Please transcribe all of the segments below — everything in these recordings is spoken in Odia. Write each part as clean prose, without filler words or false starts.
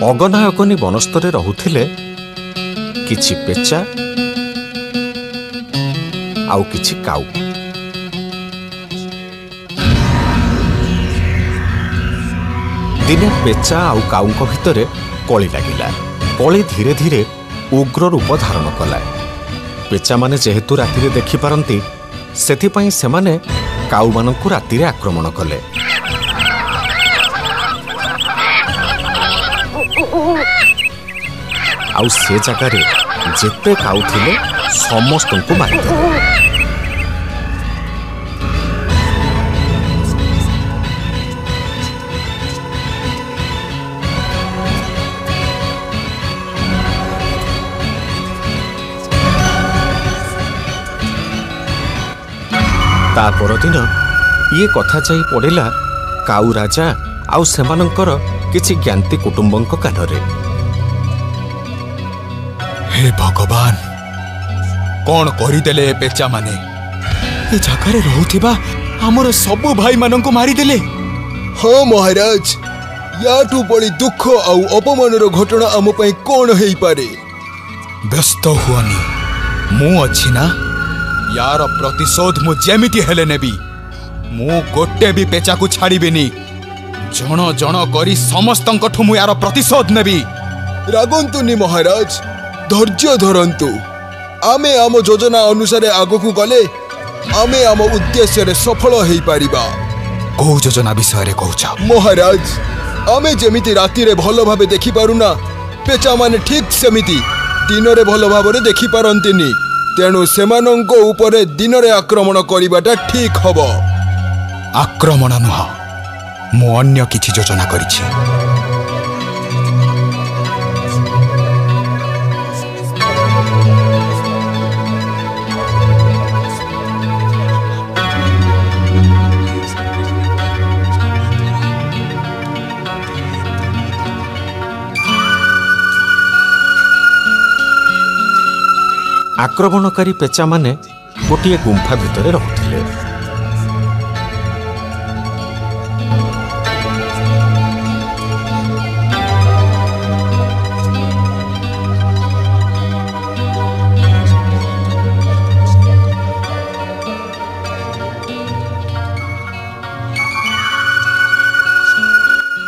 ଅଗନା ଅଗନି ବନସ୍ତରେ ରହୁଥିଲେ କିଛି ପେଚା ଆଉ କିଛି କାଉ। ଦିନେ ପେଚା ଆଉ କାଉଙ୍କ ଭିତରେ କଳି ଲାଗିଲା। କଳି ଧୀରେ ଧୀରେ ଉଗ୍ର ରୂପ ଧାରଣ କଲା। ପେଚାମାନେ ଯେହେତୁ ରାତିରେ ଦେଖିପାରନ୍ତି, ସେଥିପାଇଁ ସେମାନେ କାଉମାନଙ୍କୁ ରାତିରେ ଆକ୍ରମଣ କଲେ। ଆଉ ସେ ଜାଗାରେ ଯେତେ କାଉ ଥିଲେ ସମସ୍ତଙ୍କୁ ମାରିଦେଲେ। ତା ପରଦିନ ଇଏ କଥା ଯାଇ ପଡ଼ିଲା କାଉ ରାଜା ଆଉ ସେମାନଙ୍କର କିଛି ଜ୍ଞାତି କୁଟୁମ୍ବଙ୍କ କାନରେ। ହେ ଭଗବାନ, କଣ କରିଦେଲେ ଏ ପେଚାମାନେ! ଏ ଜାଗାରେ ରହୁଥିବା ଆମର ସବୁ ଭାଇମାନଙ୍କୁ ମାରିଦେଲେ। ହଁ ମହାରାଜ, ୟାଠୁ ବଳି ଦୁଃଖ ଆଉ ଅପମାନର ଘଟଣା ଆମ ପାଇଁ କଣ ହେଇପାରେ? ବ୍ୟସ୍ତ ହୁଅନି, ମୁଁ ଅଛି ନା। ୟାର ପ୍ରତିଶୋଧ ମୁଁ ଯେମିତି ହେଲେ ନେବି। ମୁଁ ଗୋଟେ ବି ପେଚାକୁ ଛାଡ଼ିବିନି। ଜଣ ଜଣ କରି ସମସ୍ତଙ୍କଠୁ ମୁଁ ୟାର ପ୍ରତିଶୋଧ ନେବି। ରାଗନ୍ତୁନି ମହାରାଜ, ଧୈର୍ଯ୍ୟ ଧରନ୍ତୁ। ଆମେ ଆମ ଯୋଜନା ଅନୁସାରେ ଆଗକୁ ଗଲେ ଆମେ ଆମ ଉଦ୍ଦେଶ୍ୟରେ ସଫଳ ହେଇପାରିବା। କୋଉ ଯୋଜନା ବିଷୟରେ କହୁଛ? ମହାରାଜ, ଆମେ ଯେମିତି ରାତିରେ ଭଲ ଭାବେ ଦେଖିପାରୁନା, ପେଚାମାନେ ଠିକ୍ ସେମିତି ଦିନରେ ଭଲ ଭାବରେ ଦେଖିପାରନ୍ତିନି। ତେଣୁ ସେମାନଙ୍କ ଉପରେ ଦିନରେ ଆକ୍ରମଣ କରିବାଟା ଠିକ୍ ହବ। ଆକ୍ରମଣ ନୁହଁ, ମୁଁ ଅନ୍ୟ କିଛି ଯୋଜନା କରିଛି। ଆକ୍ରମଣକାରୀ ପେଚାମାନେ ଗୋଟିଏ ଗୁମ୍ଫା ଭିତରେ ରହୁଥିଲେ।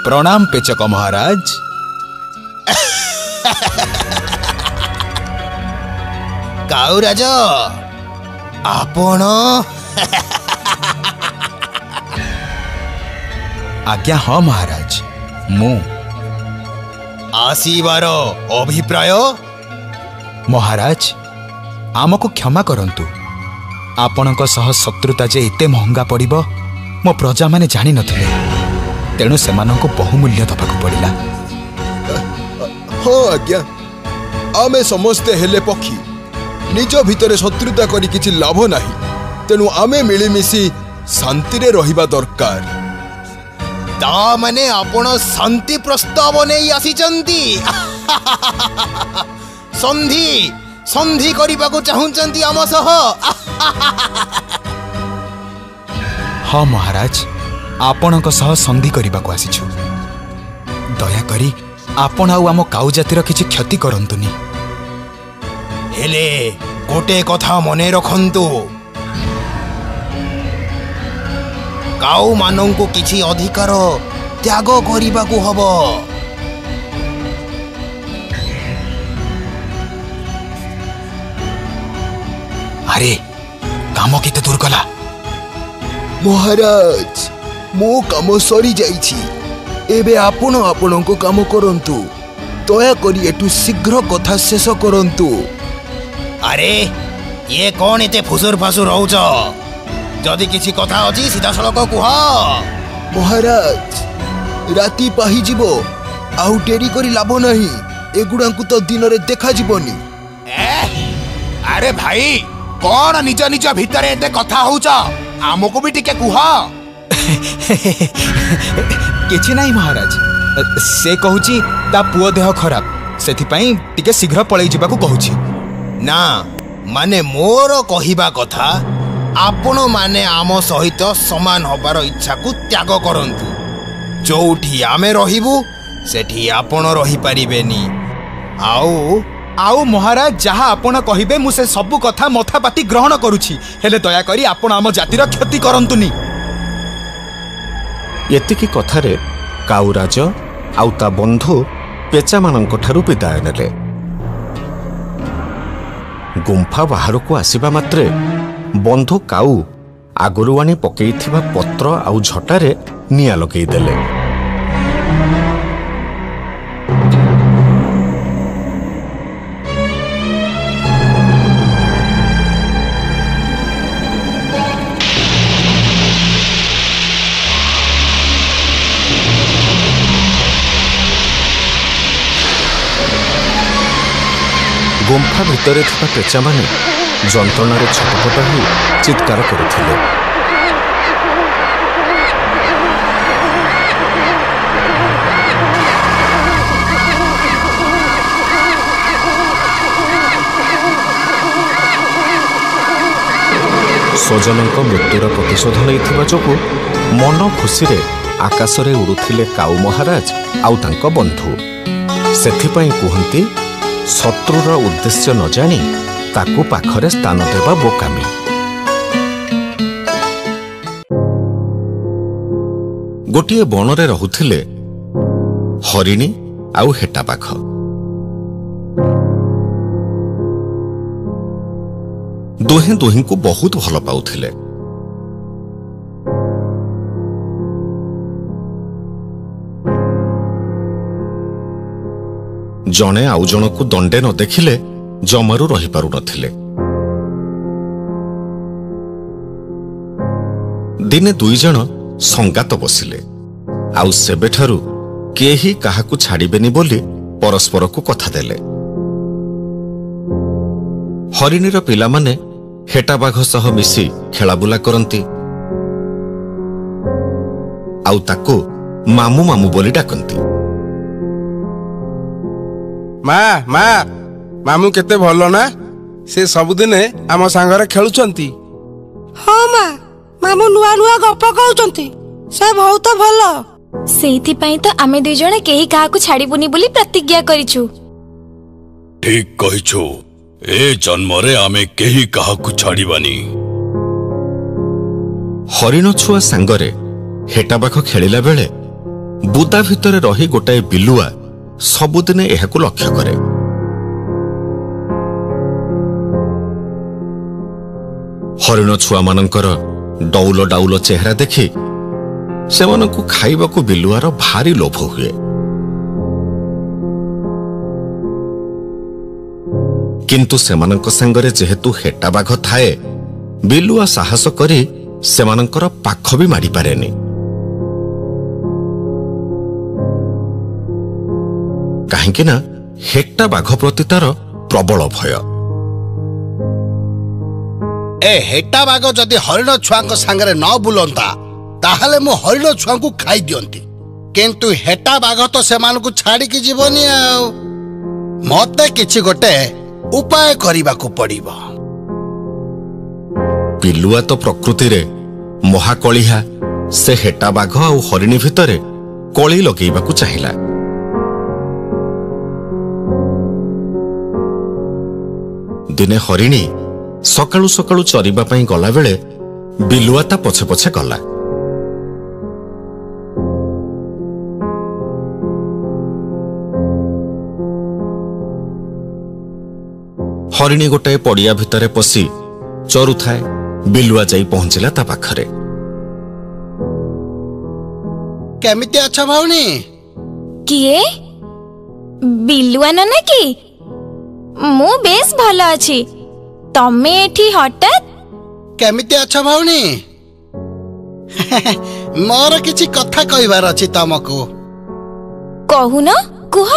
ପ୍ରଣାମ ପେଚକ ମହାରାଜ। କାଉରାଜ, ଆପଣ? ଆଜ୍ଞା ହଁ ମହାରାଜ, ମୁଁ। ଆସିବାର ଅଭିପ୍ରାୟ? ମହାରାଜ, ଆମକୁ କ୍ଷମା କରନ୍ତୁ। ଆପଣଙ୍କ ସହ ଶତ୍ରୁତା ଯେ ଏତେ ମହଙ୍ଗା ପଡ଼ିବ ମୋ ପ୍ରଜାମାନେ ଜାଣିନଥିଲେ, ତେଣୁ ସେମାନଙ୍କୁ ବହୁମୂଲ୍ୟ ଦେବାକୁ ପଡ଼ିଲା। ହଁ ଆଜ୍ଞା, ଆମେ ସମସ୍ତେ ହେଲେ ପକ୍ଷୀ। ନିଜ ଭିତରେ ଶତ୍ରୁତା କରି କିଛି ଲାଭ ନାହିଁ। ତେଣୁ ଆମେ ମିଳିମିଶି ଶାନ୍ତିରେ ରହିବା ଦରକାର। ତା ମାନେ ଆପଣ ଶାନ୍ତି ପ୍ରସ୍ତାବ ନେଇ ଆସିଛନ୍ତି? ସନ୍ଧି ସନ୍ଧି କରିବାକୁ ଚାହୁଁଛନ୍ତି ଆମ ସହ? ହଁ ମହାରାଜ, ଆପଣଙ୍କ ସହ ସନ୍ଧି କରିବାକୁ ଆସିଛୁ। ଦୟାକରି ଆପଣ ଆଉ ଆମ କାଉ ଜାତିର କିଛି କ୍ଷତି କରନ୍ତୁନି। ହେଲେ ଗୋଟେ କଥା ମନେ ରଖନ୍ତୁ, କାଉମାନଙ୍କୁ କିଛି ଅଧିକାର ତ୍ୟାଗ କରିବାକୁ ହବ। ଆରେ, କାମ କେତେ ଦୂର ଗଲା? ମହାରାଜ, ମୋ କାମ ସରିଯାଇଛି। ଏବେ ଆପଣ ଆପଣଙ୍କ କାମ କରନ୍ତୁ। ଦୟାକରି ଏଠୁ ଶୀଘ୍ର କଥା ଶେଷ କରନ୍ତୁ। ଆରେ, ଇଏ କଣ ଏତେ ଫୁସୁର ଫାସୁର ହଉଛ? ଯଦି କିଛି କଥା ଅଛି ସିଧାସଳଖ କୁହ। ମହାରାଜ, ରାତି ପାହିଯିବ, ଆଉ ଡେରି କରି ଲାଭ ନାହିଁ। ଏଗୁଡ଼ାଙ୍କୁ ତ ଦିନରେ ଦେଖାଯିବନି। ଆରେ ଭାଇ, କଣ ନିଜ ନିଜ ଭିତରେ ଏତେ କଥା ହଉଛ? ଆମକୁ ବି ଟିକେ କୁହ। କିଛି ନାହିଁ ମହାରାଜ, ସେ କହୁଛି ତା ପୁଅ ଦେହ ଖରାପ, ସେଥିପାଇଁ ଟିକେ ଶୀଘ୍ର ପଳେଇ ଯିବାକୁ କହୁଛି। ନା ମାନେ, ମୋର କହିବା କଥା, ଆପଣମାନେ ଆମ ସହିତ ସମାନ ହବାର ଇଚ୍ଛାକୁ ତ୍ୟାଗ କରନ୍ତୁ। ଯୋଉଠି ଆମେ ରହିବୁ ସେଠି ଆପଣ ରହିପାରିବେନି। ଆଉ ଆଉ ମହାରାଜ, ଯାହା ଆପଣ କହିବେ ମୁଁ ସେ ସବୁ କଥା ମଥାପାତି ଗ୍ରହଣ କରୁଛି, ହେଲେ ଦୟାକରି ଆପଣ ଆମ ଜାତିର କ୍ଷତି କରନ୍ତୁନି। ଏତିକି କଥାରେ କାଉରାଜ ଆଉ ତା ବନ୍ଧୁ ପେଚାମାନଙ୍କ ଠାରୁ ବିଦାୟ ନେଲେ। ଗୁମ୍ଫା ବାହାରକୁ ଆସିବା ମାତ୍ରେ ବନ୍ଧୁ କାଉ ଆଗରୁ ଆଣି ପକେଇଥିବା ପତ୍ର ଆଉ ଝଟାରେ ନିଆଁ ଲଗେଇଦେଲେ। ଗୁମ୍ଫା ଭିତରେ ଥିବା ପେଚାମାନେ ଯନ୍ତ୍ରଣାରେ ଛଟପଟ ହୋଇ ଚିତ୍କାର କରୁଥିଲେ। ସ୍ୱଜନଙ୍କ ମୃତ୍ୟୁର ପ୍ରତିଶୋଧ ନେଇଥିବା ଯୋଗୁଁ ମନ ଖୁସିରେ ଆକାଶରେ ଉଡ଼ୁଥିଲେ କାଉ ମହାରାଜ ଆଉ ତାଙ୍କ ବନ୍ଧୁ। ସେଥିପାଇଁ କୁହନ୍ତି, ଶତ୍ରୁର ଉଦ୍ଦେଶ୍ୟ ନ ଜାଣି ତାକୁ ପାଖରେ ସ୍ଥାନ ଦେବା ବୋକାମି। ଗୋଟିଏ ବଣରେ ରହୁଥିଲେ ହରିଣୀ ଆଉ ହେଟାବାଘ। ଦୁହେଁ ଦୁହିଁଙ୍କୁ ବହୁତ ଭଲ ପାଉଥିଲେ। ଜଣେ ଆଉ ଜଣକୁ ଦଣ୍ଡେ ନ ଦେଖିଲେ ଜମାରୁ ରହିପାରୁନଥିଲେ। ଦିନେ ଦୁଇ ଜଣ ସଙ୍ଗାତ ବସିଲେ, ଆଉ ସେବେଠାରୁ କେହି କାହାକୁ ଛାଡ଼ିବେନି ବୋଲି ପରସ୍ପରକୁ କଥା ଦେଲେ। ହରିଣୀର ପିଲାମାନେ ହେଟାବାଘ ସହ ମିଶି ଖେଳାବୁଲା କରନ୍ତି ଆଉ ତାକୁ ମାମୁଁ ମାମୁଁ ବୋଲି ଡାକନ୍ତି। ମା, ମା, ମାମୁଁ କେତେ ଭଲ ନା, ସେ ସବୁଦିନେ ଆମ ସାଙ୍ଗରେ ଖେଳୁଛନ୍ତି। ହଁ ମା, ମାମୁଁ ନୂଆ ନୂଆ ଗପ କହୁଛନ୍ତି, ସେ ବହୁତ ଭଲ। ସେଇଥିପାଇଁ ତ ଆମେ ଦୁଇ ଜଣ କେହି କାହାକୁ ଛାଡ଼ିବୁନି ବୋଲି ପ୍ରତିଜ୍ଞା କରିଛୁ। ଠିକ କହିଛୁ, ଏ ଜନ୍ମରେ ଆମେ କେହି କାହାକୁ ଛାଡ଼ିବାନି। ହରିଣ ଛୁଆ ସାଙ୍ଗରେ ହେଟାବାଘ ଖେଳିଲା ବେଳେ ବୁଦା ଭିତରେ ରହି ଗୋଟାଏ ବିଲୁଆ ସବୁଦିନେ ଏହାକୁ ଲକ୍ଷ୍ୟ କରେ। ହରିଣ ଛୁଆମାନଙ୍କର ଡଉଲ ଡାଉଲ ଚେହେରା ଦେଖି ସେମାନଙ୍କୁ ଖାଇବାକୁ ବିଲୁଆର ଭାରି ଲୋଭ ହୁଏ। କିନ୍ତୁ ସେମାନଙ୍କ ସାଙ୍ଗରେ ଯେହେତୁ ହେଟାବାଘ ଥାଏ, ବିଲୁଆ ସାହସ କରି ସେମାନଙ୍କର ପାଖ ବି ମାଡ଼ିପାରେନି। କାହିଁକି ନା ହେଟା ବାଘ ପ୍ରତି ତାର ପ୍ରବଳ ଭୟ। ଏ ହେଟା ବାଘ ଯଦି ହରିଣ ଛୁଆଙ୍କ ସାଙ୍ଗରେ ନ ବୁଲନ୍ତା, ତାହେଲେ ମୁଁ ହରିଣ ଛୁଆଙ୍କୁ ଖାଇ ଦିଅନ୍ତି। କିନ୍ତୁ ହେଟା ବାଘ ତ ସେମାନଙ୍କୁ ଛାଡ଼ିକି ଯିବନି, ଆଉ ମତେ କିଛି ଗୋଟେ ଉପାୟ କରିବାକୁ ପଡ଼ିବ। ବିଲୁଆ ତ ପ୍ରକୃତିରେ ମହାକଳିହା। ସେ ହେଟା ବାଘ ଆଉ ହରିଣୀ ଭିତରେ କଳି ଲଗେଇବାକୁ ଚାହିଁଲା। ଦିନେ ହରିଣୀ ସକାଳୁ ସକାଳୁ ଚରିବା ପାଇଁ ଗଲାବେଳେ ବିଲୁଆ ତା ପଛେ ପଛେ ଗଲା। ହରିଣୀ ଗୋଟାଏ ପଡ଼ିଆ ଭିତରେ ପଶି ଚରୁଥାଏ। ବିଲୁଆ ଯାଇ ପହଞ୍ଚିଲା ତା ପାଖରେ। କେମିତି ଅଛ ଭଉଣୀ? କିଏ, ବିଲୁଆ ନନା କି? ମୁଁ ବେଶ ଭଲ ଅଛି। ତମେ ଏଠି ହଠାତ୍? କେମିତି ଅଛ ଭଉଣୀ? ମୋର କିଛି କଥା କହିବାର ଅଛି ତମକୁ। କହୁନ, କୁହ।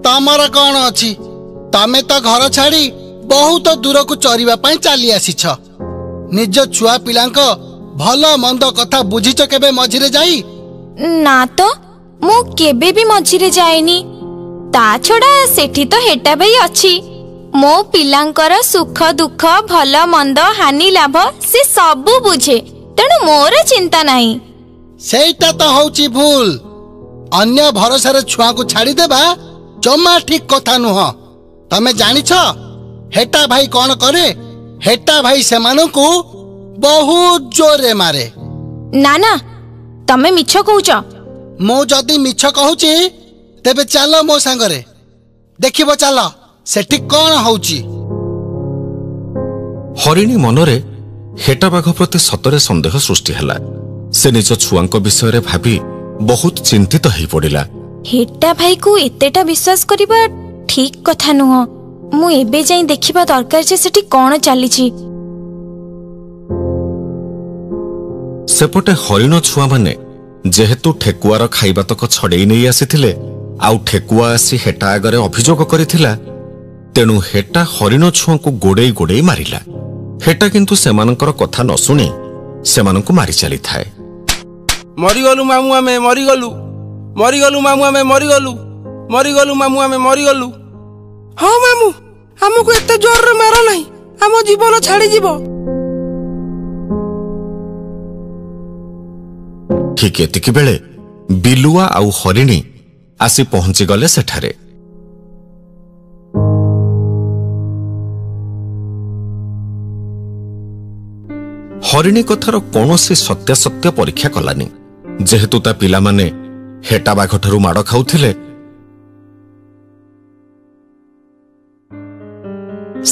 ତମର କଣ ଅଛି, ତମେ ତ ଘର ଛାଡ଼ି ବହୁତ ଦୂରକୁ ଚରିବା ପାଇଁ ଚାଲି ଆସିଛ। ନିଜ ଛୁଆ ପିଲାଙ୍କ ଭଲ ମନ୍ଦ କଥା ବୁଝିଛ କେବେ ମଝିରେ ଯାଇ? ନା ତ, ମୁଁ କେବେ ବି ମଝିରେ ଯାଏନି। ତା ଛଡ଼ା ସେଠି ତ ହେଟା ଭାଇ ଅଛି। ମୋ ପିଲାଙ୍କର ସୁଖ ଦୁଃଖ, ଭଲ ମନ୍ଦ, ହାନି ଲାଭ ସେ ସବୁ ବୁଝେ, ତେଣୁ ମୋର ଚିନ୍ତା ନାହିଁ। ସେଇଟା ତ ହଉଛି ଭୁଲ। ଅନ୍ୟ ଭରସାରେ ଛୁଆଙ୍କୁ ଛାଡ଼ିଦେବା ଜମା ଠିକ କଥା ନୁହଁ। ତମେ ଜାଣିଛ ହେଟା ଭାଇ କଣ କରେ? ହେଟା ଭାଇ ସେମାନଙ୍କୁ ବହୁତ ଜୋରରେ ମାରେ। ନା ନା, ତମେ ମିଛ କହୁଛ। ମୁଁ ଯଦି ମିଛ କହୁଛି ତେବେ ଚାଲ ମୋ ସାଙ୍ଗରେ ଦେଖିବ, ଚାଲ ସେଠି କଣ ହଉଛି। ହରିଣୀ ମନରେ ହେଟା ବାଘ ପ୍ରତି ସତରେ ସନ୍ଦେହ ସୃଷ୍ଟି ହେଲା। ସେ ନିଜ ଛୁଆଙ୍କ ବିଷୟରେ ଭାବି ବହୁତ ଚିନ୍ତିତ ହେଇପଡ଼ିଲା। ହେଟା ଭାଇକୁ ଏତେଟା ବିଶ୍ୱାସ କରିବା ଠିକ କଥା ନୁହଁ। ମୁଁ ଏବେ ଯାଇ ଦେଖିବା ଦରକାର ଯେ ସେଠି କଣ ଚାଲିଛି। ସେପଟେ ହରିଣ ଛୁଆମାନେ ଯେହେତୁ ଠେକୁଆର ଖାଇବା ତକ ଛଡ଼େଇ ନେଇ ଆସିଥିଲେ, ଆଉ ଠେକୁଆ ଆସି ହେଟା ଆଗରେ ଅଭିଯୋଗ କରିଥିଲା, ତେଣୁ ହେଟା ହରିଣ ଛୁଆଙ୍କୁ ଗୋଡ଼େଇ ଗୋଡ଼େଇ ମାରିଲା। ହେଟା କିନ୍ତୁ ସେମାନଙ୍କର କଥା ନ ଶୁଣି ସେମାନଙ୍କୁ ମାରି ଚାଲିଥାଏ। ମରିଗଲୁ ମାମୁଁ, ଆମେ ମରିଗଲୁ, ମରିଗଲୁ ମାମୁଁ, ଆମେ ମରିଗଲୁ, ମରିଗଲୁ ମାମୁଁ, ଆମେ ମରିଗଲୁ। ହଁ ମାମୁଁ, ଆମକୁ ଏତେ ଜୋରରେ ମାର ନାହିଁ, ଆମ ଜୀବନ ଛାଡ଼ିଯିବ। ଠିକ ଏତିକି ବେଳେ ବିଲୁଆ ଆଉ ହରିଣୀ ଆସି ପହଞ୍ଚିଗଲେ ସେଠାରେ। ହରିଣୀ କଥାର କୌଣସି ସତ୍ୟାସତ୍ୟ ପରୀକ୍ଷା କଲାନି। ଯେହେତୁ ତା ପିଲାମାନେ ହେଟା ବାଘଠାରୁ ମାଡ଼ ଖାଉଥିଲେ,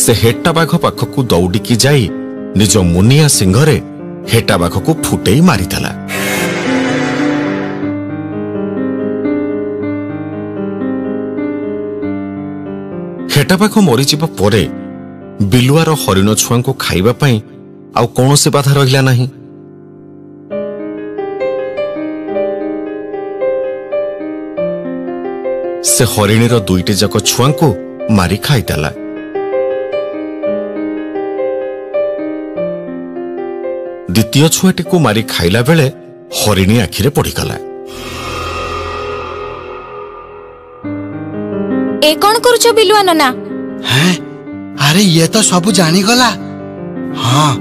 ସେ ହେଟା ବାଘ ପାଖକୁ ଦୌଡ଼ିକି ଯାଇ ନିଜ ମୁନିଆ ସିଂହରେ ହେଟା ବାଘକୁ ଫୁଟେଇ ମାରିଦେଲା। ହେଟା ବାଘ ମରିଯିବା ପରେ ବିଲୁଆର ହରିଣ ଛୁଆଙ୍କୁ ଖାଇବା ପାଇଁ ଆଉ କୌଣସି ବାଧା ରହିଲା ନାହିଁ। ସେ ହରିଣୀର ଦୁଇଟି ଯାକ ଛୁଆଙ୍କୁ ମାରି ଖାଇଦେଲା। ଦ୍ୱିତୀୟ ଛୁଆଟିକୁ ମାରି ଖାଇଲା ବେଳେ ହରିଣୀ ଆଖିରେ ପଡ଼ିଗଲା। ଏ କଣ କରୁଛ ବିଲୁଆ ନନା? ହେଁ, ଆରେ ଇଏ ତ ସବୁ ଜାଣିଗଲା। ହଁ,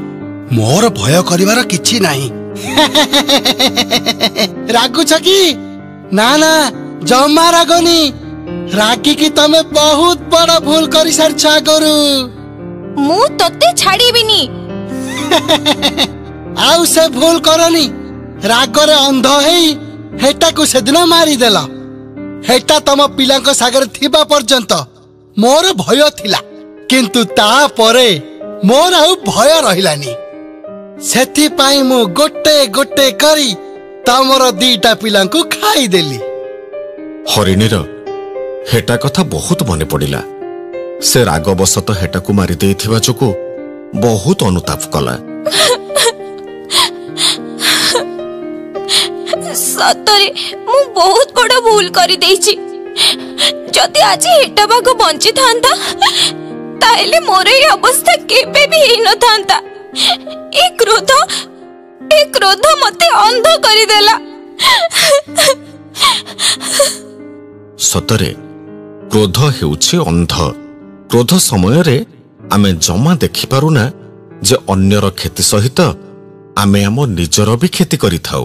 ମୋର ଭୟ କରିବାର କିଛି ନାହିଁ। ରାଗୁଛ କି? ନା ନା, ଜମା ରାଗନି। ରାଗିକି ତମେ ବହୁତ ବଡ ଭୁଲ କରିସାରିଛ ଆଗରୁ। ମୁଁ ତତେ ଛାଡ଼ିବିନି। ଆଉ ସେ ଭୁଲ କରନି। ରାଗରେ ଅନ୍ଧ ହେଇ ହେଟାକୁ ସେଦିନ ମାରିଦେଲ। ହେଟା ତମ ପିଲାଙ୍କ ସାଙ୍ଗରେ ଥିବା ପର୍ଯ୍ୟନ୍ତ ମୋର ଭୟ ଥିଲା, କିନ୍ତୁ ତାପରେ ମୋର ଆଉ ଭୟ ରହିଲାନି। ସେଥିପାଇଁ ମୁଁ ଗୋଟେ ଗୋଟେ କରି ତମର ଦିଟା ପିଲାଙ୍କୁ ଖାଇଦେଲି। ହରିଣୀର ହେଟା କଥା ବହୁତ ମନେ ପଡ଼ିଲା। ସେ ରାଗବଶତଃ ହେଟାକୁ ମାରି ଦେଇଥିବା ଯୋଗୁଁ ବହୁତ ଅନୁତାପ କଲା। ସତରେ ମୁଁ ବହୁତ ବଡ ଭୁଲ କରିଦେଇଛି। ଯଦି ଆଜି ହେଟା ବାଘ ବଞ୍ଚିଥାନ୍ତା ତାହେଲେ ମୋର ଏଇ ଅବସ୍ଥା କେବେ ବି ହେଇନଥାନ୍ତା। ଏ କ୍ରୋଧ, ଏ କ୍ରୋଧ ମତେ ଅନ୍ଧ କରିଦେଲା। ସତରେ କ୍ରୋଧ ହେଉଛି ଅନ୍ଧ। କ୍ରୋଧ ସମୟରେ ଆମେ ଜମା ଦେଖିପାରୁନା ଯେ ଅନ୍ୟର କ୍ଷତି ସହିତ ଆମେ ଆମ ନିଜର ବି କ୍ଷତି କରିଥାଉ।